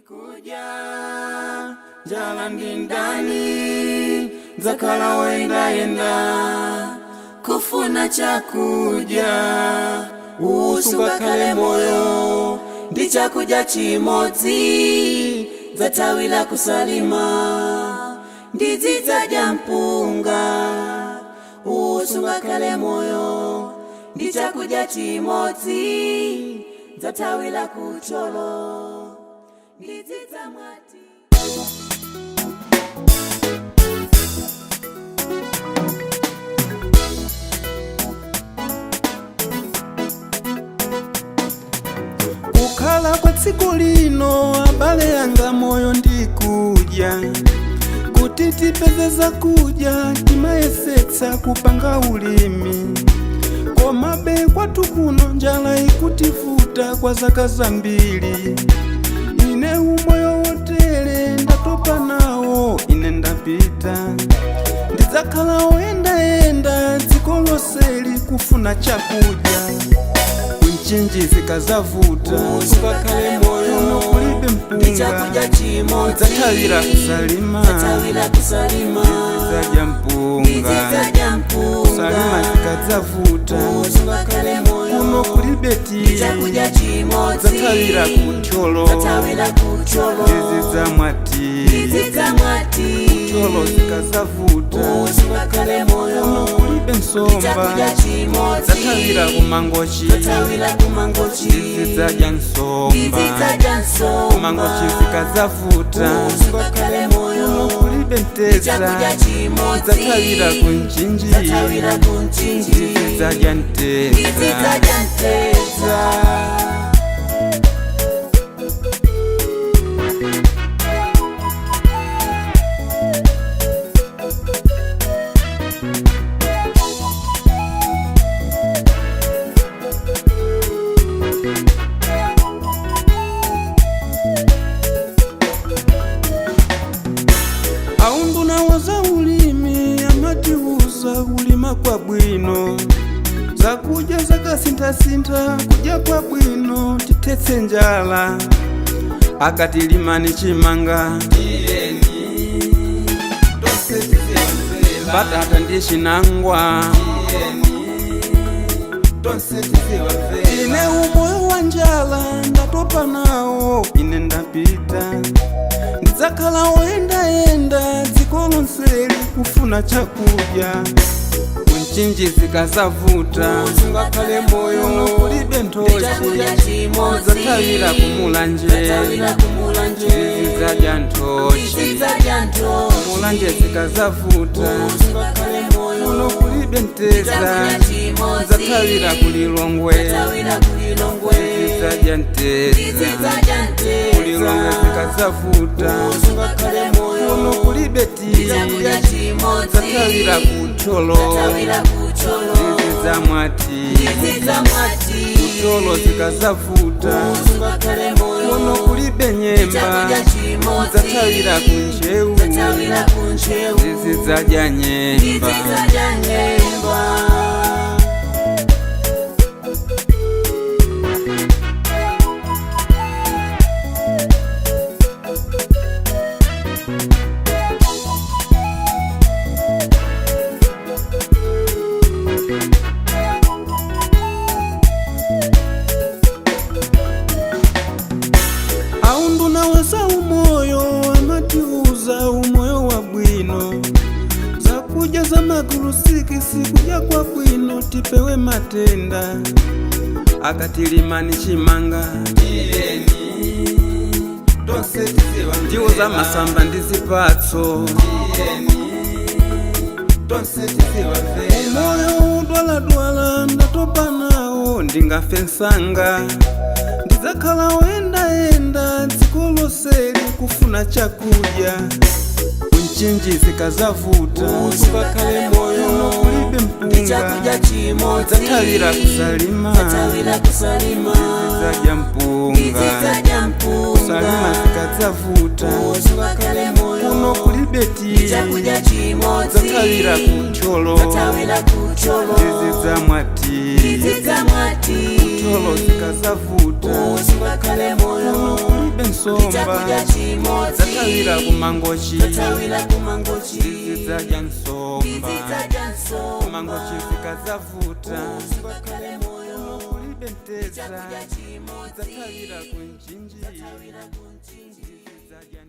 Ndikudya njala ndi ndani, ndzakhala woyendayenda kufuna chakudya. Usungakhale moyo ndi chakudya chimodzi, ndzatawira kusalima ndizidzadya mpunga. Usungakhale moyo ndi chakudya chimodzi, ndzatawira kucholo ndizidzamwati. Kukhala kwa tsiku lino, abale anga, moyo ndikudya. Kuti tipeze zakudya timayesetsa kupanga ulimi, komabe kwathu kuno njala ikutivuta kwa zaka zambiri. Ine umoyo wotere ndatopa nawo, ine ndapita, ndidzakhala woyendayenda dziko lonseli kufuna chakudya. Kunchinji zikazavuta, Usungakhale moyo kulibe ndi mpunga, chakudya chimodzi, ndzatawira kusalima ndzatawira kusalima ndizidya mpunga. Ndizidzadya mpunga. Kusalima zikadzavuta, Usungakhale moyo kuno kulibe ndi chakudya chimodzi, ndzatawira kuthyolo ndzatawira kucholo ndizidzamwati. Ndizidzamwati. Thyolo zikazavuta, Usungakhale moyo kuno kulibe ndi nsomba, chakudya chimodzi, ndzatawira kumangochi ndzatawira kumangochi ndizidzadya nsomba. Ndizidzadya nsomba. Kumangochi zikazavuta, Usungakhale moyo kuno kulibe ndi mtedza, chakudya chimodzi, ndzatawira kunchinji ndzatawira kunchinji ndizidzadya mtedza. Ndizidzadya mtedza. Aunduna za ulimi amatiuza kulima kwa bwino, zakudya zakasinthasintha, kudya kwa bwino tithetse njala. Akati limani chimanga, batata ndi chinangwa. Ine umoyo wa njala ndatopa nawo, ine ndapita, ndidzakhala woyendayenda dziko lonseli kufuna chakudya. Kunchinji zikazavuta, Usungakhale moyo kulibe ndi nthochi, chakudya chimodzi, ndzatawira kumulanje ndzatawira kumulanje ndizidzadya nthochi. Ndizidzadya nthochi. Mulanje zikazavuta, Usungakhale moyo kuno kulibe mtedza, chakudya chimodzi, ndzatawira kulilongwe ndzatawira kulilongwe ndizidzadya mtedza. Ndizidzadya mtedza. Kulilongwe zikazavuta, Usungakhale moyo kuno kulibe ndi chakudya chimodzi, ndzatawira kuthyolo ndzatawira kucholo ndizidzamwati. Ndizidzamwati. Kuthyolo zikazavuta, Usungakhale moyo kuno kulibe ndi nyemba, chakudya chimodzi, ndzatawira kunjewu ndzatawira kunjewu ndizidzadya nyemba. Ndizidzadya nyemba. Aunduna wa umoyo amatiuza umoyo wa bwino, zakudya za magulu sikisi, kudya kwa bwino tipewe matenda. Akati limani chimanga, ndiwo za masamba ndi zipatso. Umoyo udwaladwala ndatopa nawo, ndingafe nsanga, ndidzakhala woyendayenda dziko lonseli kufuna chakudya. Kunchinji zikazavuta, Usungakhale moyo kulibe ndi mpunga, chakudya chimodzi, ndzatawira kusalima ndzatawira kusalima ndizidzadya mpunga. Ndizidzadya mpunga. Kusalima zikadzavuta, Usungakhale moyo kuno kulibe ndi chakudya chimodzi, ndzatawira kuthyolo ndzatawira kucholo ndizidzamwati. Ndizidzamwati. Thyolo zikazavuta, Usungakhale moyo kuno kulibe nsomba. Chakudya chimodzi. Zathawira kumangochi. Zathawira kumangochi. Ndizidzadya nsomba. Ndizidzadya nsomba. Kumangochi zikadzavuta. Sungakhale moyo. Kuno kulibe mtedza. Chakudya chimodzi. Zathawira kumchinji. Zathawira kumchinji. Ndizidzadya.